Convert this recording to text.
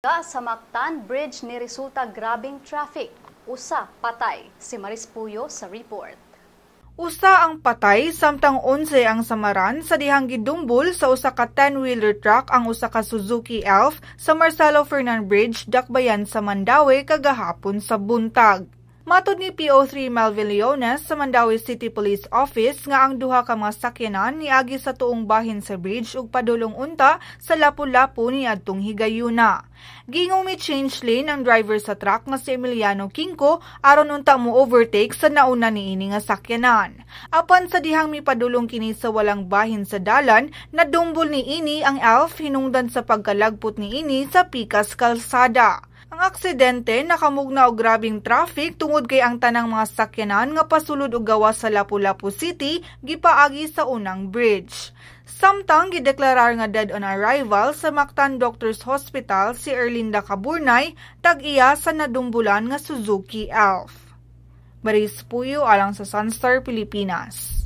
Sa Mactan Bridge ni resulta grabeng traffic. Usa patay. Si Maris Puyo sa report. Usa ang patay samtang 11 ang samaran sa dihang gidumbol sa usa ka 10-wheeler truck ang usa ka Suzuki Elf sa Marcelo Fernan Bridge, Dakbayan sa Mandaue kagahapon sa buntag. Matod ni PO3 Melvin Leones sa Mandaue City Police Office nga ang duha ka mga sakyanan niagi sa tuong bahin sa bridge ug padulong unta sa Lapu-Lapu niadtong higayuna. Giingong mi change lane ang driver sa truck nga si Emiliano Quinco aron unta mo overtake sa nauna niini nga sakyanan. Apan sa dihang mipadulong kini sa walang bahin sa dalan, nadumbol niini ang Elf hinungdan sa pagkalagpot niini sa pikas kalsada. Ang aksidente nakamugna og grabeng traffic tungod kay ang tanang mga sakyanan nga pasulod og gawas sa Lapu-Lapu City gipaagi sa unang bridge. Samtang gideklarar nga dead on arrival sa Mactan Doctors Hospital si Erlinda Kaburnay, tag-iya sa nadumbulan nga Suzuki Elf. Maris Puyo alang sa Sunstar Pilipinas.